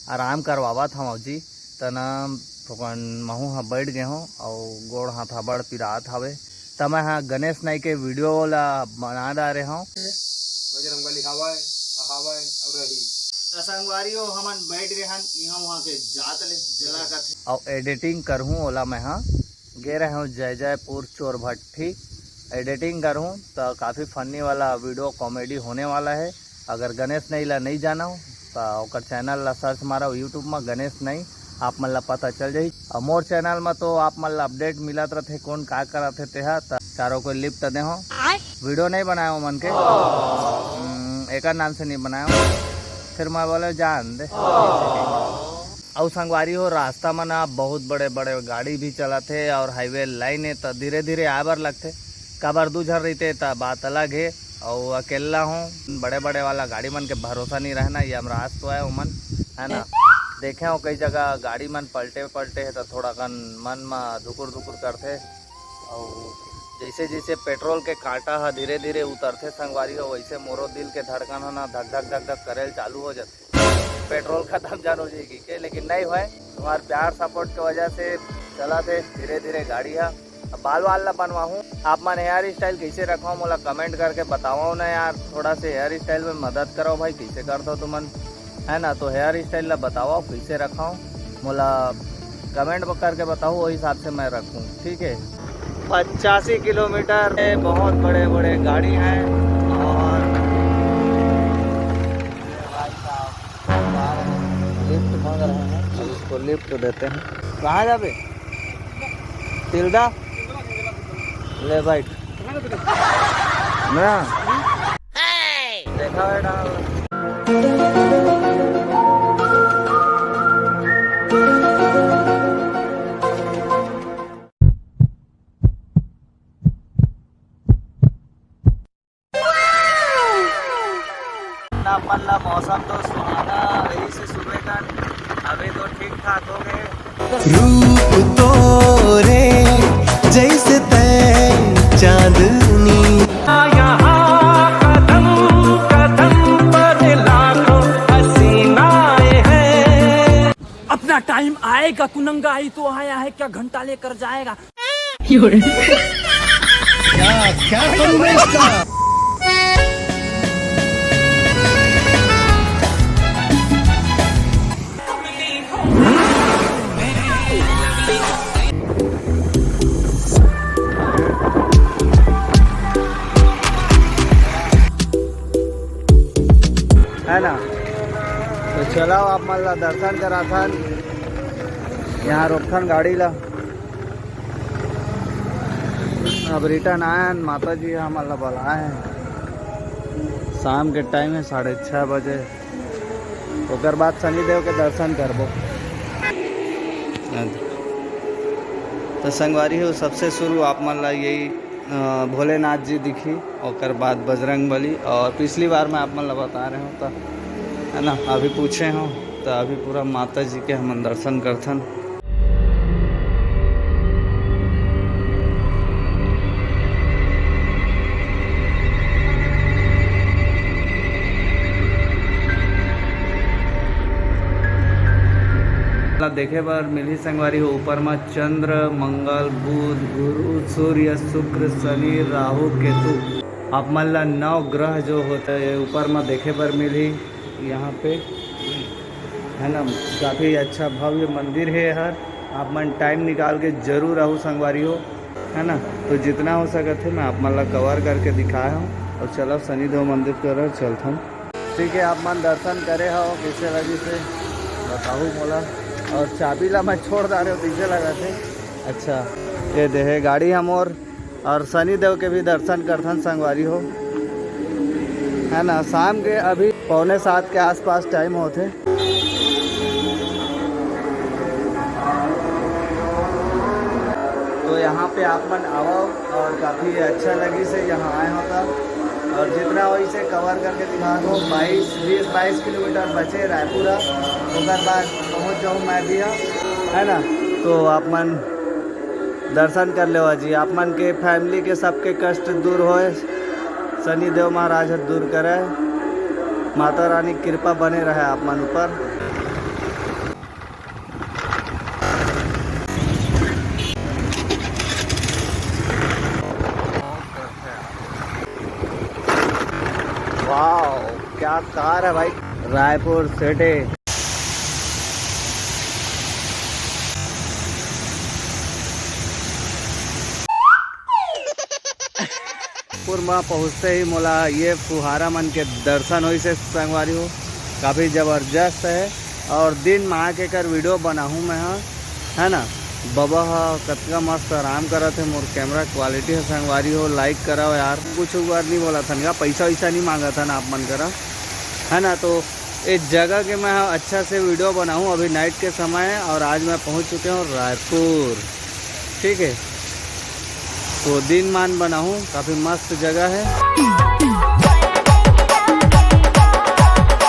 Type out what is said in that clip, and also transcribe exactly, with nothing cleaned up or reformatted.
आराम करवावत हवं जी। त ना थोकन महू ह बैठ गे हंव अउ गोड़ हाथ ह बड़ पिरात हवे। त मैं ह गणेश नाई के वीडियो ला बना डारे हंव। बजरंगबली हवय, हवय अउ रही। त संगवारी हो, हमन बैठ गे हन इहां उहां के जात ले जला कथे। अउ एडिटिंग करहूं ओला मैं ह। गे रहे हंव जय जयपुर चोर भट्ठी। एडिटिंग करहूं त काफ़ी फनी वाला वीडियो कॉमेडी होने वाला है। अगर गणेश नाई ला नहीं जाना हो त ओकर चैनल ला सर्च मारो YouTube में गणेश नाई, आप मन ला पता चल जाही। और मोर चैनल में तो आप मन ला अपडेट मिलत रहथे, कौन का करत हे तेहा। त चारों को लिफ्ट दे हो, वीडियो नहीं बनाए हो मन के, हम्म, एकर नाम से नहीं बनाए हो। फिर मैं बोले जान दे। अउ संगवारी हो, रास्ता में ना बहुत बड़े बड़े गाड़ी भी चलत हे और हाईवे लाइन हे, त धीरे धीरे आए बर लगथे। काबर दू झन रहिते त बात अलग हे। अउ अकेला हूँ, बड़े बड़े वाला गाड़ी मन के भरोसा नहीं रहना, ये हम रास तो आए उमन, है ना। देखे हो कई जगह गाड़ी मन पलटे पलटे हे त थोड़ा कन मन म धुकुर धुकुर करथे। अउ जैसे जैसे पेट्रोल के कांटा ह धीरे धीरे उतरथे संगवारी हो, वैसे मोरो दिल के धड़कन ह ना धक धक धक धक करे ल चालू हो जाथे। पेट्रोल खत्म जान हो जाएगी के, लेकिन नहीं होए। तुम्हार प्यार सपोर्ट के वजह से चला थे धीरे धीरे गाड़ी हा। अब बाल वाल ला बनवाहूँ। आप मन हेयर स्टाइल कैसे रखो, मोला कमेंट करके बताओ ना यार। थोड़ा से हेयर स्टाइल में मदद करो भाई, कैसे कर दो तुमन, है ना। तो हेयर स्टाइल ला बताओ कैसे रखो, मोला कमेंट करके बताओ, वही हिसाब से मैं रखूँ, ठीक है। पचासी किलोमीटर है, बहुत बड़े बड़े गाड़ी हैं। और भाई साहब, लिफ्ट मांग रहे हैं, अब इसको लिफ्ट देते हैं। कहाँ जाबे? तिल्दा? ले बैठ। ना। देखा बेटा। अपन ला मौसम तो सुहाना रही से सुबह का, अभी तो ठीक ठाक हो गए। रूप तोरे जैसे तय चांदनी। यहाँ कदम कदम पर लाखों हसीनाएं हैं। अपना टाइम आएगा, कुनंगा आई तो आया है, क्या घंटा लेकर जाएगा। क्या, क्या करूँ मैं इसका? है ना, तो चलाओ आप मन ला दर्शन कराथन, यहाँ रोकथन गाड़ी ला। अब रिटर्न आयन, माता जी हमन ला बुलाए हैं। शाम के टाइम है, साढ़े छः बजे। ओकर बाद शनिदेव के दर्शन करबो। तो संगवारी हो, सबसे शुरू आप मन ला यही, अ, भोलेनाथ जी दिखी, ओकर बाद बजरंग बली। और पिछली बार मैं आप मन ला बता रहे हूँ, तो है ना, अभी पूछे हूँ, तो अभी पूरा माता जी के हमन दर्शन करथन। ला देखे बर मिलही संगवारी हो, ऊपर मा चंद्र, मंगल, बुध, गुरु, सूर्य, शुक्र, शनि, राहु, केतु, आप मन ला नौ ग्रह जो होते हैं ऊपर मा देखे बर मिलही। यहाँ पे है ना, काफ़ी अच्छा भव्य मंदिर है हर। आप मन टाइम निकाल के जरूर आहू संगवारी हो, है ना। तो जितना हो सकत है मैं आप मन ला कवर करके दिखाया हूँ। और चलो शनिदेव मंदिर की ओर चलथन। ठीक है, आप मन दर्शन करे हो, कैसे लगी से बताहू मोला। और चाबी ला मैं छोड़ डारे हो, कैसे लगा थे? अच्छा, ये देहे गाड़ी हम और और शनिदेव के भी दर्शन करथन संगवारी हो, है ना। शाम के अभी पौने सात के आसपास टाइम होथे। तो यहाँ पे आप मन आवव और काफ़ी अच्छा लगी से यहाँ आए होता। और जितना वही से कवर करके दिखा दो, बाईस, बीस बाईस किलोमीटर बचे रायपुर, ओकर बाद पहुँच जाऊँ मैं भी, है ना। तो आप मन दर्शन कर लेवा जी, आप मन के फैमिली के सबके कष्ट दूर होए, शनि देव महाराज ह दूर करे, माता रानी कृपा बने रहे आप मन ऊपर। कार है भाई, रायपुर सिटी। रायपुर में पहुँचते ही मोला ये फुहारा मन के दर्शन होइस हे संगवारी हो, काफ़ी ज़बरदस्त है। और दिन में आके कर वीडियो बनाहूँ मैं, हाँ, है ना। बबा ह कतका मस्त आराम करत हे। मोर कैमरा क्वालिटी ह संगवारी हो, लाइक करव यार। कुछ बार नहीं बोला था ना, पैसा वैसा नहीं मांगा था ना आप मन करा, है ना। तो इस जगह के मैं अच्छा से वीडियो बनाऊँ अभी नाइट के समय। और आज मैं पहुँच चुके हूँ रायपुर, ठीक है। तो दिन मान बनाऊँ, काफ़ी मस्त जगह है।